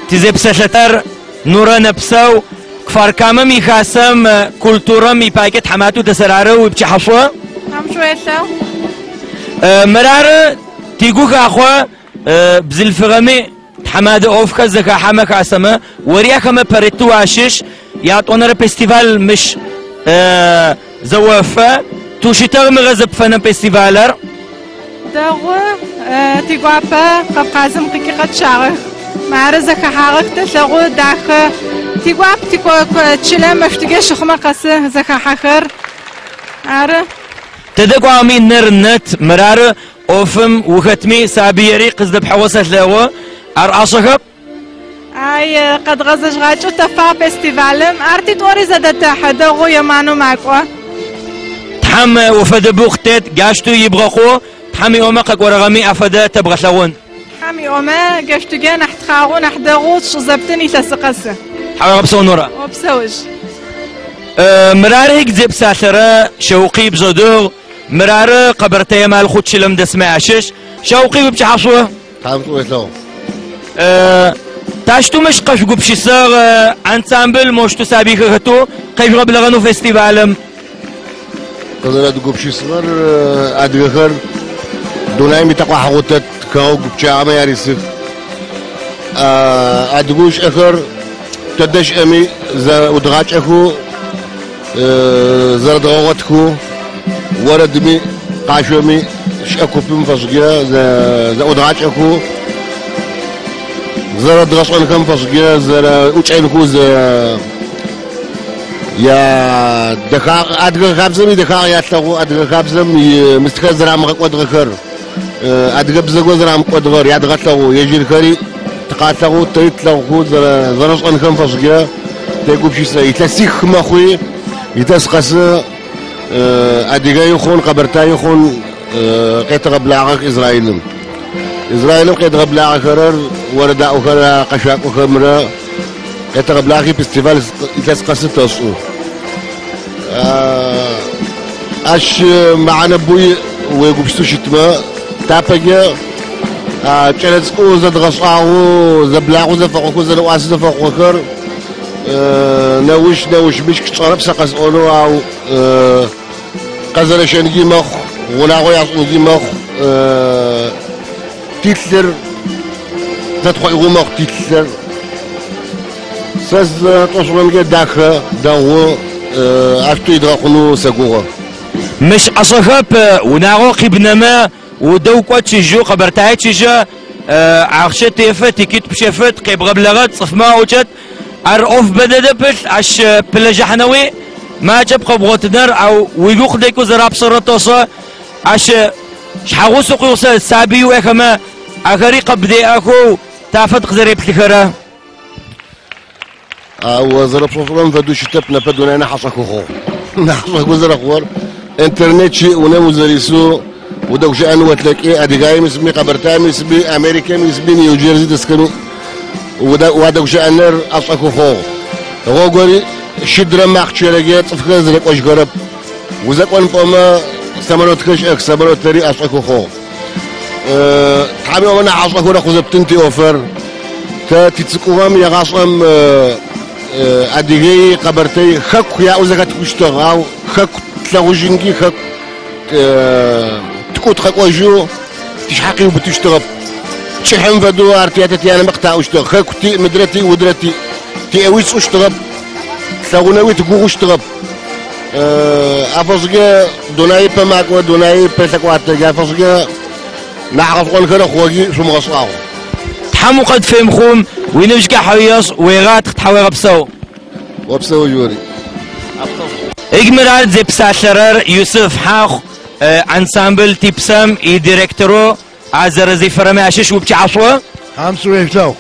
Тызепсэлъэтэр Нурэ Нэпсэу, Кфар-Камэм и Хасэм культурэм ипакӏэ тхьаматэу дэсэр ары уипчыхьашъо. Тхьэм шӏу елъэгъу. Мырары тигу хахъо бзылъфыгъэми тхьамадэ ӏофхэр зэхахьэмэ хасэмэ, ори ахэмэ пэрытэу ащыщ, ятӏонэрэ фестиваль мыщ Зэофэ, тушытыгъ мыгъэ зэпфэнэ фестивалыр. Дэгъу, тигуапэ Кавказым къикӏи къэтщагъэх. Мары зэхэхьагъэх, тэлъэгъу, дахэ. Тигуап, тичылэ мэшӏуге щыхъумэ къэсы зэхахьэхэр. Ары. Тыдэ кӏуагъэми ныр нэт, мырары ӏофым ухэтми сабыери къыздэпхьыгъэу сэлъэгъу. Ар ӏашӏэхэп. Ай, къэдгъэзэжьыгъакӏэу тэфа фестивалым. Ар титӏори зэдэтэхьы, дэгъоу еманэу макӏо. Тхьэм уфэдэ бэу къытет, джащтэу ибгъэхъу, Тхьэм иӏомэ къэкӏорэгъэми афэдэ тэбгъэлъэгъун. Тхьэм иӏомэ, джащтыгэ нахь тхъагъоу, нахь дэгъоу тшӏы зэптын илъэсы къэсы. Тхьауегъэпсэу, Нурэ. Опсэужь. Мырары зепсалъэрэ Шэукъи Бжъэдыгъу, мырары Къэбэртэе Малхъу чылэм дэсмэ ащыщ. Шэукъи уипчыхьашъо. Тхьэм шӏу елъэгъу. Тащтэу мыщ къэшъугупшысэгъ ансамбль мощтэу сабыйхэр хэтэу къежъугъэблэгъэнэу фестивалым? Къызэрэдгупшысыгъэр адыгэхэр дунаим итэкъуахьыгъэу тэт, хэгъэгу пчъагъэмэ ярисых. Адыгэу щыӏэхэр тэдэ щыӏэми зэӏудгъакӏэхэу, зэрэдгъэгъотхэу, орэдми, къашъоми щыӏэ купым фэшӏкӏэ зэӏудгъакӏэхэу, зэрэдгъэшӏэнхэм фэшӏкӏэ зэрэӏукӏэнхэу я дэхагъ, адыгэ хабзэм идэхагъ ялъэгъу, адыгэ хабзэм имыстхэр зэрамыгъэкӏодыгъэхэр, адыгэ бзэгур зэрамыкӏодыгъэр ядгъэлъэгъу, ежьырхэри тыкъалъэгъу, тэри тлъэгъухэу зэрэшӏэнхэм фэшӏкӏэ тегупшысэ. Илъэсих мэхъуи, илъэс къэсы Адыгеи хъун, Къэбэртаи хъун къетэгъэблагъэх Израилым. Израилым къедгъэблагъэхэрэр орэдаӏохэр, къэшъуакӏохэмрэ къетэгъэблагъи фестиваль илъэс къэсы тэшӏы. Ащ мэхьанэ бэу иӏ уегупшысэу щытмэ, тапэкӏэ кӏэлэцӏыкӏоу зэдгъэшӏагъэу, зэблагъэу зэфэхъухэу, зэнэӏуасэ зэфэхъугъэхэр неущ, неущмыщ тшӏэрэп сэ къэсӏонэу, ау къэзэрэщэнкӏи мэхъу, унагъо яшӏынкӏи мэхъу, тилъыр зэтхъоигъэу мэхъу тилъыр. Сэ сызэрэтӏошъурэмкӏэ дахэ, дэгъу, ащтэу идгъэхъунэу сэгугъэ. Мыщ ӏэшӏэхэп, унагъо къибнэмэ, удэу кӏо чыжьэу, Къэбэртае чыжьэ, ахъщэ тефэ, тикит пщэфыт, къебгъэблэгъэт, цӏыфмэ аӏукӏэт. Ар ӏоф бэдэдэ пылъ, ащ пылэжьыхьанэуи макӏэп къэбгъотыныр, ау уигу къыдэкӏэу зэрапшӏэрэр тэшӏэ. Ащ шъхьэгъусэу къыуигъусэ сабый уиӏэхэмэ, ахэри къыбдеӏэхэу тафэд къызэреплъыхэрэ. Ау зэрэпшӏошӏырэм фэдэу щытэп, непэ дунаир нахь ӏэшӏэхэу хъугъ. Нахь ӏэшӏэхэу зэрэхъугъэр интернет щыӏ, унэм узэрисэу удэгущыӏэн олъэкӏы, Адыгеим исми, Къэбэртаем исми, Америкэм исми, Нью-Джерси дэсхэми уадэгущыӏэныр ӏэшӏэхэу хъугъ. Гъогури щыдрэ махъчэрэкӏэ цӏыфхэр зэрекӏожьхэрэп. Узэкӏон пӏомэ самолетхэр щыӏэх, самолетхэри ӏэшӏэхэу хъугъ. Тхьэм иӏомэ нахь ӏэшӏэхэу рэхъу зэптын тиӏофыр. Тэ тицӏыкӏугъэм егъашӏэм Адыгей, Къэбэртэй хэку яӏэу зэхэтхыщтыгъ, ау хэку тлъэгъужьынкӏи хэку тыкӏоу тыкъэкӏожьэу тишъхьэ къиубытыщтыгъэп. Пкӏыхьым фэдэу ар тятэ тянэмэ къытаӏощтыгъ. Хэку тиӏ, мыдрэ тиӏ, удрэ тиӏ. Тиӏэуи тшӏыщтыгъэп, тлъэгъунэуи тыгугъущтыгъэп. Афэшӏкӏэ дунаир ыпэ макӏо, дунаир ыпэ лъэкӏуатэ. Афэшӏкӏэ нахь гъэшӏэгъонхэр хъугъэкӏи шъумыгъэшӏагъу. Тхьэм укъытфемыхъум, уиныбжькӏэ хьауешӏ, уегъатхъ, тхьауегъэпсэу. Опсэужь ори. Игмырар зепсалъэрэр Юсыф Хьахъу ансамбль Типсэм идиректорэу а зэрэзефэрэмэ ащыщ упчӏашъо. Тхьэм шӏу елъэгъу.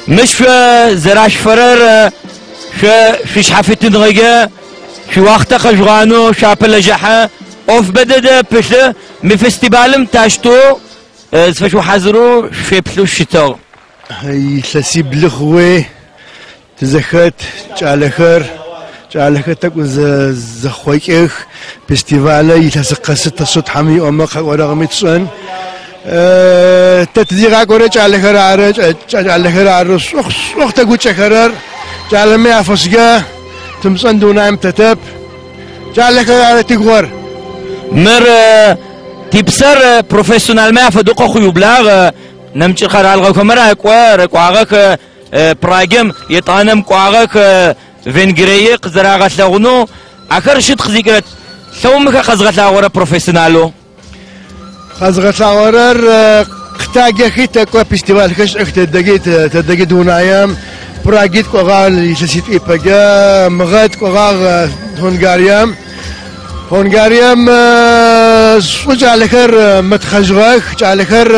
Мыщ шъо зэрашъуфэрэр шъо шъуишъхьафитыныгъэкӏэ шъуиуахътэ къэжъугъанэу шъуапэлэжьыхьэ ӏоф бэдэдэ пылъы. Мы фестивалым тащтэу зыфэшъухьазырэу шъуеплъэу щытыгъ. Илъэсиблы хъугъи тызэхэт кӏалэхэр, кӏалэхэр тӏэкӏу зэхъокӏых. Фестивалэ илъэсы къэсы тэшӏы Тхьэм иӏомэ къэкӏорэгъэми тшӏэн. Тэ тызигъакӏорэ кӏалэхэр ары, кӏалэхэр ары шӏух шӏух тэгукӏэхэрэр. Кӏалэмэ яфэшӏкӏэ тымышӏэн дунаим тэтэп. Кӏалэхэр ары тигугъэр. Мыр типсэр профессионалмэ афэдэу къэхъуиублагъ, нэмыкӏ къэралыгъохэмрэ акӏо, рэкӏуагъэх Прагем, етӏанэм кӏуагъэх Венгрие къызэрагъэлъэгъунэу. Ахэр шыт къызикӏырэт лъэу мыхэр къэзыгъэлъагъорэ профессионалэу. Къэзыгъэлъагъорэр къытаджэхи тэкӏо, фестивальхэр щыӏэх тэдэги, тэдэги дунаем. Праги тыкӏогъагъ илъэситӏу ипэкӏэ, мыгъэ тыкӏогъагъ Хунгарием. Хунгарием шӏу кӏалэхэр мэтхъэжьыгъэх, кӏалэхэр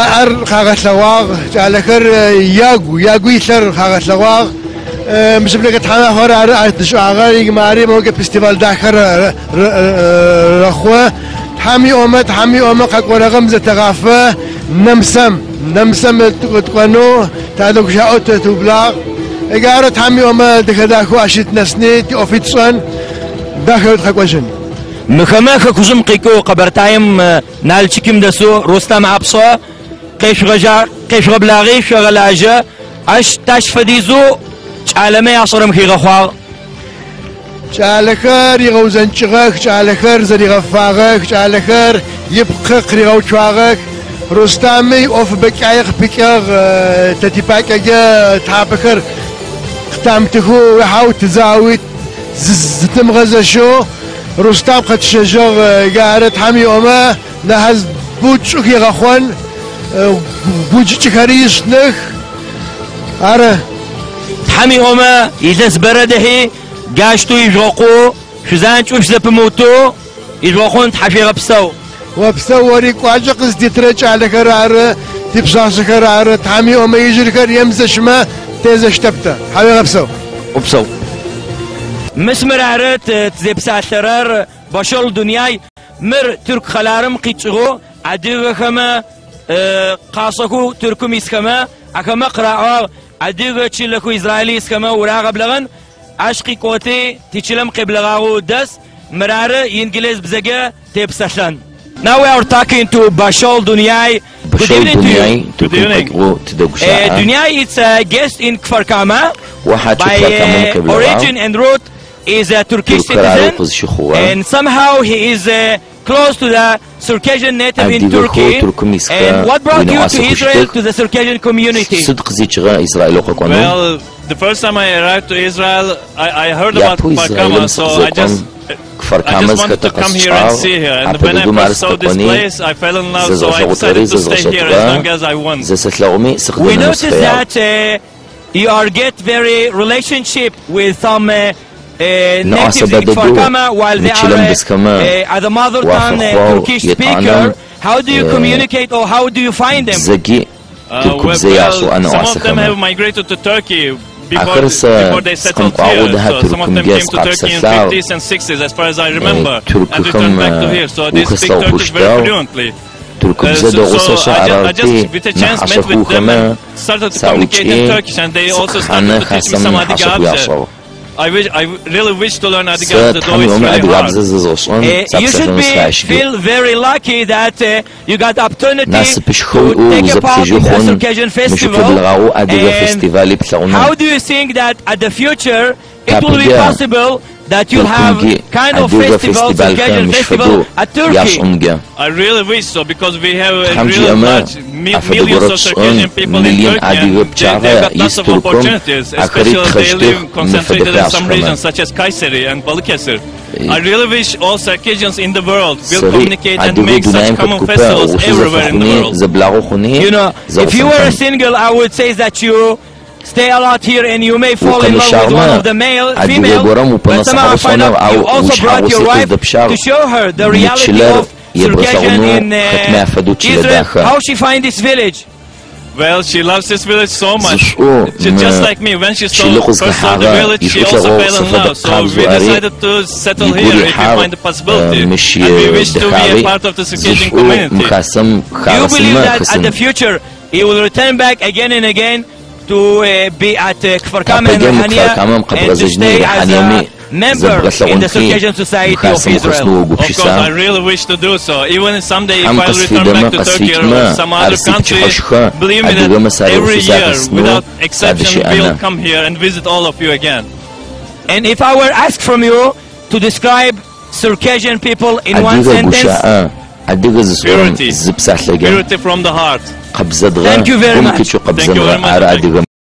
яӏэр къагъэлъэгъуагъ, кӏалэхэр ягу, ягу илъэр къагъэлъэгъуагъ. Мыщыблэкӏэ тхьамафэр ары ар тышӏагъэр, мари могэ фестиваль дахэр рэхъу. Тхьэм иӏомэ, Тхьэм иӏомэ къэкӏорэгъэм зэтэгъафэ Нэмсэм, Нэмсэм тыкӏонэу тадэгущыӏэу тыублагъ. Ары Тхьэм иӏомэ дэхэ дахэу ащ тынэсыни, тиӏофи тшӏэн, дахэу тыкъэкӏожьын. Мыхэмэ хэкужъым къикӏэу Къэбэртаем Налчикым дэсэу Рустам Апшъэ къешъугъэжьа къешъугъэблагъи шъогъэлажьэ, ащ тащ фэдизэу кӏалэмэ яшӏэрэм хигъэхъуагъ. Кӏалэхэр игъэузэнкӏыгъэх, кӏалэхэр зэригъэфагъэх, кӏалэхэр ипкъы къыригъэуцуагъэх. Рустами иӏоф бэкӏае къыпыкӏыгъ, тэ типакӏэкӏэ тхьапэхэр къытамытыхэу, хьау тызауи зытымыгъэзэщэу Рустам къэтщэжьыгъ. Ары Тхьэм иӏомэ, нахь букӏэу хигъэхъон, гуджыкӏыхэри ышӏыных. Ары. Тхьэм иӏомэ, илъэс бэрэ дэхьи, джащтэу ижъугъэкъоу, шъузанкӏэу шъузэпымыутэу ижъугъэкъон тхьашъуегъэпсэу. Опсэу ори кӏуачӏэ къыздитырэ кӏалэхэр ары, типшъашъэхэр ары, Тхьэм иӏомэ ижъырхэр емызэщымэ тезэщтэп тэ. Тхьауегъэпсэу. Упсэу. Мыс мыр ары тызепсалъэрэр Башол Дуняй. Мыр тырку къэларым къикӏыгъэу адыгэхэмэ къашӏэхэу Тыркум исхэмэ, ахэмэ къыраӏуагъ адыгэ чылэхэу Израиль исхэмэ урагъэблэгъэн. Ащ къикӏоти тичылэм къеблэгъагъэу дэс. Мыр ары инглиз бзэкӏэ тепсэлъэн. Now we are talking to Bashol Dunyay. Good Башол evening to you. Дуняй Тыркум evening. къикӏыгъэу тыдэгущыӏэ. Dunyay is a guest in Kfar Kama. О хьакӏэу By Кфар Камэм къеблэгъагъ. origin and root is a Turkish Тыркур арэу citizen. къызщыхъугъэ. And somehow he is close to the Circassian native in Адыгэхэу Turkey. Тыркум исхэ And what brought you to уинэӏуасэ Israel, хъущтых. to the Circassian community? Сыд къызикӏыгъэ Израилэу къэкӏонэу? Well, the first time I arrived to Israel, I heard about Япэу Kfar Израилым Kama, so I сыкъызэкӏом just Кфар I Камэ just wanted зыхэта to come here and къэсшӏагъ. see here. And Апэ when I дэдэу ары first saw this сыкъэкӏони place, I fell in love, so I зэзгъэлъэгъутыгъэри decided to stay here as зэзгъэшӏэтыгъэ. long as I want. Зэсэлъэгъуми We сыкъыдэнэу noticed сыфэягъ. that you are get very relationship with some Нэӏуасэ natives in бэдэдэу Kfar Kama while they are мычылэм дэсхэмэ at the mother tongue уафэхъуау, Turkish етӏанэм speaker. How do you communicate or how do you find them? бзэги Well, тыркубзэ яшӏэу well, some of them анэӏуасэхэмэ. have migrated to Turkey before, Ахэр сэ before they settled сыкъэмыкӏуагъэу here. дэхьэ So some of them Тыркумгэ came to Turkey in сыкъапсэлъагъ. 50s and 60s, as far as I remember, and Тыркухэм returned back to here. So they speak ухэслъэгъу Turkish very хъущтыгъ. fluently. Тыркубзэ So, дэгъусэ so I just, I арарти just with a chance met with them нахь and ашӏэхухэмэ started to communicate саӏукӏи in Turkish, and they also сыкъыхьанэ started to teach me хасэм some нахь ашӏэху Adigabze. яшӏыгъ. I really wish to learn Сэ Adigabze, though Тхьэм it's иӏомэ really hard. адыгабзэ зэзгъэшӏэн You should сапсэлъэнэу be сфащыгу. feel very lucky that you got opportunity Насыпышхоу to take a part узэплъыжьы in the хъун Circassian мыщ festival. къеблэгъагъэу адыгэ And фестивали плъэгъунэу. how do you think that at the future it will be Тапэкӏэ possible that you'll have Тыркумги kind of адыгэ festival, фестивалхэр Circassian мыщ festival фэдэу at Turkey? яшӏынгэ. I really wish so because we have a Тхьэм really жиӏэмэ, large афэдэ millions горэ of Circassian тшӏын, people in миллион Turkey адыгэ and they've пчъагъэ got ис lots of Тыркум, opportunities, ахэри especially they тхъэщтых live мы фэдэ concentrated in some хашӏхэмэ. regions such as Kayseri and Balıkesir. I really wish all Circassians in the world will Сэри communicate and адыгэу make such дунаим common хэт купэ festivals гъусэ everywhere in the зэфэхъуни, world. зэблагъэу хъуни, You know, if you were a зэгъусэнхэм. single, I would say that you stay a lot here and you may fall in love with one Укъэмыщагъмэ, of the male, адыгэ female. горэм But somehow I find упэнэсыхьэгъусэнэу, out ау you also brought your ушъхьагъусэ wife къыздэпщагъ. to show her the Мы reality чылэр of Circassian ебгъэлъэгъунэу in хэтмэ афэдэу чылэ Israel. дахэ. How she find this village? Well, she loves this village so much. Зышӏу She, just мы like me, when she чылэ saw, first saw the къызхэхьагъэ village, she also ишӏулъэгъоу fell in сыфэдэ love. So къабзэу we ари decided to settle игу here if we рихьагъ, find the possibility. мыщ And we wish to be a дэхагъи part of the Circassian зышӏу community. мы хасэм Do you believe хагъэсынмэ that at хэсын. the future he will return back again and again to be at Kfar Kama and Тапэкӏэ мы Rehania Кфар Камэм and to къэбгъэзэжьыни stay as Рехьаниеми a member in the зэбгъэлъэгъунхи Circassian мы Society of хасэм Israel. ухэсынэу Of огупшыса. course, I really wish to do so. Even if someday if Тхьэм I return къысфидэмэ, back to Turkey къысфикӏмэ, or some ар other country, сипчыхьэшхэ, believe me адыгэмэ that сарыусэу every year, сахэсынэу without exception, садыщыӏэна. we'll come here and visit all of you again. And if I were asked from you to describe Circassian people in one Адыгэ sentence, гущыӏэ, адыгэ зысӏорэм Purity. зы псалъэкӏэ Purity from the heart. къэбзэдгъэ, Thank you very гум much. къикӏэу Thank you къэбзэныгъэ very much. ары адыгэмэ.